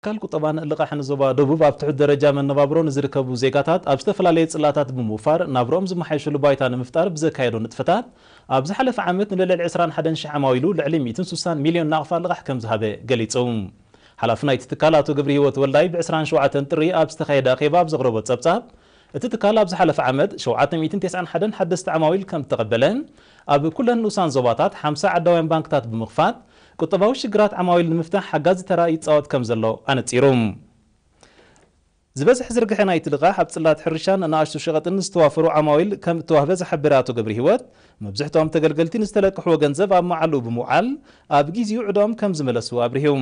ትካል ቁጠባን ልቓሕን ዞባ ደቡብ ኣብ ትሑት ደረጃ መነባብሮ ንዝርከቡ ዜጋታት ኣብ ዝተፈላለየ ጽላታት ብምውፋር ናብርኦም ዝመሓየሸሉ ባይታ ንምፍጣር ብዘካየዶ ንጥፈታት፣ ኣብ ዝሓለፈ ዓመት ንልዕሊ ዕስራን ሓደን ሽሕ ዓማዊሉ ልዕሊ ሚእትን ስሳን ሚልዮን ናቕፋ ልቓሕ ከም ዝሃበ ገሊጹ። ሓላፊ ናይቲ ትካል ኣቶ ገብረ ህይወት ወልዳይ ብ ዕስራን ሸውዓተን ጥሪ ኣብ ዝተኻየደ ኣኼባ ኣብ ዘቕረቦ ጸብጻብ፣ እቲ ትካል ኣብ ዝሓለፈ ዓመት ሸውዓተ ሚእትን ተስዓን ሓደን ሓደስቲ ዓማዊል ከም እተቐበለ፣ ኣብ ኩለን ንኡሳን ዞባታት ሓምሳ ዓዳውያን ባንክታት ብምኽፋት ቁጠባዊ ሽግራት ዓማዊል ንምፍታሕ ሓጋዚ ተራ ይጻወት ከም ዘሎ ኣነጺሩ። ዝበዝሕ ዝርግሐ ናይቲ ልቓሕ ኣብ ጽላት ሕርሻን ንኣሽቱ ሸቐጥን ዝተዋፈሩ ዓማዊል ከም እተዋህበ ዝሓበረ ኣቶ ገብረ ህይወት፣ መብዝሕትኦም ተገልገልቲ ንዝተለቅሕዎ ገንዘብ ኣብ መዓልኡ ብምውዓል ኣብ ግዜኡ ዕዳኦም ከም ዝመለሱ ኣብሪሁ።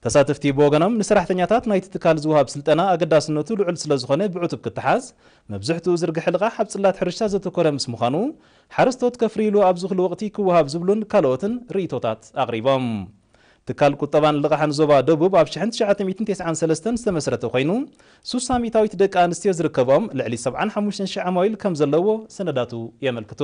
ተሳተፍቲ ብወገኖም ንሰራሕተኛታት ናይቲ ትካል ዝወሃብ ስልጠና ኣገዳስነቱ ልዑል ስለ ዝኾነ ብዕቱብ ክተሓዝ፣ መብዝሕትኡ ዝርግሐ ልቓሕ ኣብ ጽላት ሕርሻ ዘተኮረ ምስ ምዃኑ፣ ሓረስቶት ከፍርይሉ ኣብ ዝኽሉ ወቕቲ ክወሃብ ዝብሉን ካልኦትን ርእይቶታት ኣቕሪቦም። ትካል ቁጠባን ልቓሕን ዞባ ደቡብ ኣብ ሽሕን ትሽዓተ ሚእትን ተስዓን ሰለስተን ዝተመስረተ ኮይኑ፣ ሱሳ ሚእታዊት ደቂ ኣንስትዮ ዝርከቦም ልዕሊ ሰብዓን ሓሙሽተን ሽሕ ዓማዊል ከም ዘለዎ ሰነዳቱ የመልክቱ።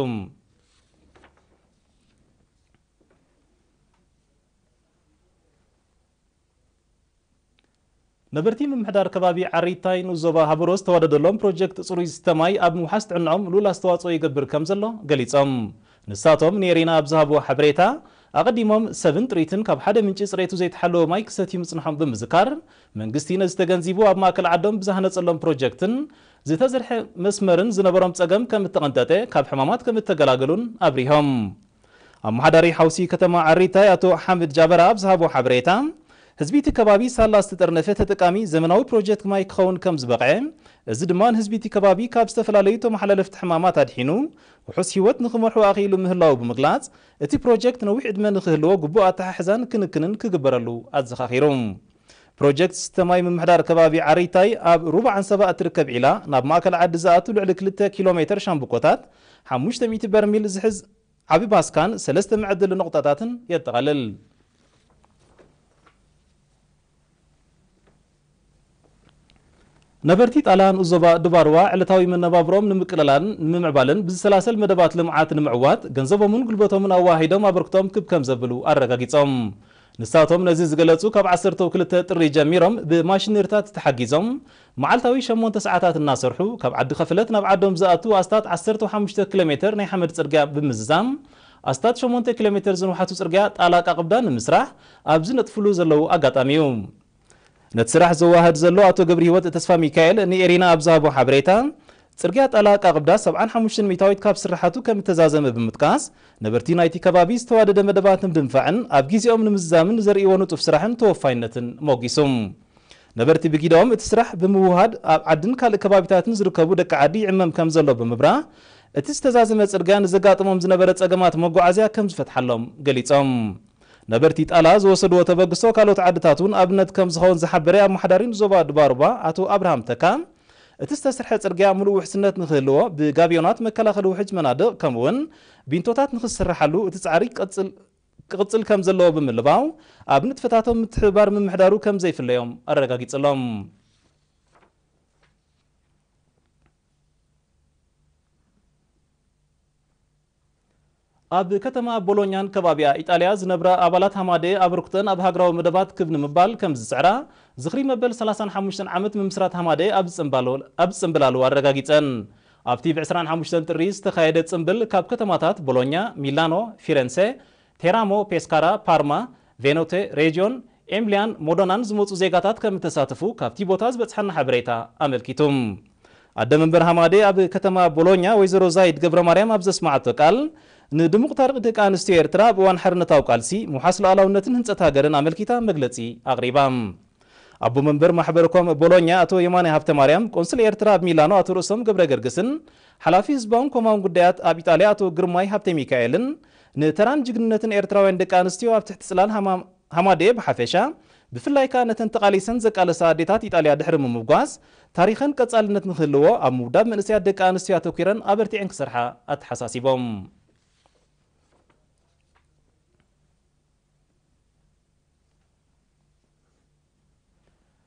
ነበርቲ ምምሕዳር ከባቢ ዓሪታይ ንኡስ ዞባ ሃበሮ ዝተዋደደሎም ፕሮጀክት ጽሩይ ዝስተ ማይ ኣብ ምውሓስ ጥዕናኦም ልኡል ኣስተዋጽኦ ይገብር ከም ዘሎ ገሊጾም። ንሳቶም ንኤሪና ኣብ ዝሃብዎ ሓበሬታ፣ ኣቐዲሞም ሰብን ጥሪትን ካብ ሓደ ምንጪ ጽሬቱ ዘይተሓለወ ማይ ክሰትዩ ምጽንሖም ብምዝካር፣ መንግስቲ ነዚ ተገንዚቡ ኣብ ማእከል ዓዶም ብዝሃነጸሎም ፕሮጀክትን ዝተዘርሐ መስመርን ዝነበሮም ጸገም ከም እተቐንጠጠ፣ ካብ ሕማማት ከም እተገላገሉን ኣብሪሆም። ኣመሓዳሪ ሓውሲ ከተማ ዓሪታይ ኣቶ ሓምድ ጃበራ ኣብ ዝሃቦ ሓበሬታ፣ ህዝቢ እቲ ከባቢ ሳላ ዝተጠርነፈ ተጠቃሚ ዘመናዊ ፕሮጀክት ማይ ክኸውን ከም ዝበቕዐ፣ እዚ ድማ ንህዝቢ እቲ ከባቢ ካብ ዝተፈላለዩ ተመሓላለፍቲ ሕማማት ኣድሒኑ ውሑስ ህይወት ንኽመርሑ ኣኽኢሉ ምህላዉ ብምግላጽ፣ እቲ ፕሮጀክት ነዊሕ ዕድመ ንኽህልዎ ግቡእ ኣተሓሕዛን ክንክንን ክግበረሉ ኣዘኻኺሩ። ፕሮጀክት ዝስተ ማይ ምምሕዳር ከባቢ ዓሪታይ ኣብ ሩባ ዓንሰባ እትርከብ ዒላ ናብ ማእከል ዓዲ ዝኣቱ ልዕሊ ክልተ ኪሎ ሜተር ሻምብቆታት ሓሙሽተ ሚእቲ በርሚል ዝሕዝ ዓቢ ባስካን ሰለስተ መዐደሊ ነቑጣታትን የጠቓልል። ነበርቲ ጣላ ንኡስ ዞባ ድባርዋ ዕለታዊ መነባብሮኦም ንምቅልላልን ንምምዕባልን ብዝሰላሰል መደባት ልምዓት ንምዕዋት ገንዘቦምን ጉልበቶምን ኣዋሃሂዶም ኣበርክቶም ክብ ከም ዘብሉ ኣረጋጊጾም። ንሳቶም ነዚ ዝገለጹ ካብ ዓሰርተ ክልተ ጥሪ ጀሚሮም ብማሽነሪታት ተሓጊዞም መዓልታዊ ሸሞንተ ሰዓታት እናሰርሑ ካብ ዓዲ ከፈለት ናብ ዓዶም ዝኣቱ ኣስታት ዓሰርተ ሓሙሽተ ኪሎ ሜተር ናይ ሓመድ ጽርግያ ብምዝዛም ኣስታት ሸሞንተ ኪሎ ሜተር ዝንውሓቱ ጽርግያ ጣላ ቃቕብዳ ንምስራሕ ኣብ ዝነጥፍሉ ዘለዉ ኣጋጣሚ እዩ። ነቲ ስራሕ ዘዋህድ ዘሎ ኣቶ ገብረ ህይወት ተስፋ ሚካኤል ንኤሪና ኣብ ዝሃቦ ሓበሬታ፣ ጽርግያ ጣላ ቃቕብዳ ሰብዓን ሓሙሽተን ሚእታዊት ካብ ስራሓቱ ከም እተዛዘመ ብምጥቃስ፣ ነበርቲ ናይቲ ከባቢ ዝተዋደደ መደባት ንምድንፋዕን ኣብ ግዜኦም ንምዝዛምን ዘርእይዎ ንጡፍ ስራሕን ተወፋይነትን ሞጊሱ። ነበርቲ ብጊዶም እቲ ስራሕ ብምውሃድ ኣብ ዓድን ካልእ ከባቢታትን ዝርከቡ ደቂ ዓዲ ይዕመም ከም ዘሎ ብምብራህ፣ እቲ ዝተዛዘመ ጽርግያ ንዘጋጥሞም ዝነበረ ጸገማት መጓዓዝያ ከም ዝፈትሓሎም ገሊጾም። ነበርቲ ጣላ ዝወሰድዎ ተበግሶ ካልኦት ዓድታት እውን ኣብነት ከም ዝኸውን ዝሓበረ ኣመሓዳሪ ዞባ ድባሩባ ኣቶ ኣብርሃም ተካ፣ እቲ ዝተሰርሐ ጽርግያ ምሉእ ውሕስነት ንክህልዎ ብጋብዮናት መከላኸሊ ውሕጅ መናድቕ ከምኡውን ቢንቶታት ንክስርሓሉ እቲ ጻዕሪ ክቕጽል ከም ዘለዎ ብምልባው፣ ኣብ ንጥፈታቶም ምትሕብባር ምምሕዳሩ ከም ዘይፍለዮም ኣረጋጊጽሎም። ኣብ ከተማ ቦሎኛን ከባቢኣ ኢጣልያ ዝነብራ ኣባላት ሃማደ ኣበርክተን ኣብ ሃገራዊ መደባት ክብ ንምባል ከም ዝጽዕራ ዝኽሪ መበል ሰላሳን ሓሙሽተን ዓመት ምምስራት ሃማደ ኣብ ዝጽንባሎ-፣ ኣብ ዝጽንብላሉ ኣረጋጊጸን። ኣብቲ ብዕስራን ሓሙሽተን ጥሪ ዝተኻየደ ጽንብል ካብ ከተማታት ቦሎኛ፣ ሚላኖ፣ ፊረንሴ፣ ቴራሞ፣ ፔስካራ፣ ፓርማ፣ ቬኖቴ፣ ሬጅዮን፣ ኤምሊያን፣ ሞዶናን ዝመጹ ዜጋታት ከም እተሳተፉ ካብቲ ቦታ ዝበጽሐና ሓበሬታ ኣመልኪቱ። ኣደ መንበር ሃማደ ኣብ ከተማ ቦሎኛ ወይዘሮ ዛይድ ገብረ ማርያም ኣብ ዘስማዓቶ ቃል፣ ንድሙቕ ታሪኽ ደቂ ኣንስትዮ ኤርትራ ኣብ እዋን ሓርነታዊ ቃልሲ፣ ምውሓስ ሉዓላውነትን ህንጸት ሃገርን ኣመልኪታ መግለጺ ኣቕሪባ። ኣቦ መንበር ማሕበር ኮም ቦሎኛ ኣቶ የማነ ሃብተ ማርያም፣ ቆንስል ኤርትራ ኣብ ሚላኖ ኣቶ ርእሶም ገብረ ገርግስን፣ ሓላፊ ህዝባውን ኮማውን ጉዳያት ኣብ ኢጣልያ ኣቶ ግርማይ ሃብተ ሚካኤልን፣ ንተራን ጅግንነትን ኤርትራውያን ደቂ ኣንስትዮ ኣብ ትሕቲ ጽላል ሃማ-፣ ሃማደ ብሓፈሻ፣ ብፍላይ ከኣ ነተን ተቓሊሰን ዘቃለሳ ኣዴታት ኢጣልያ ድሕሪ ምምጓስ፣ ታሪኸን ቀጻልነት ንክህልዎ ኣብ ምውዳብ መንእሰያት ደቂ ኣንስትዮ ኣተኲረን ኣበርቲዐን ክሰርሓ ኣተሓሳሲቦም።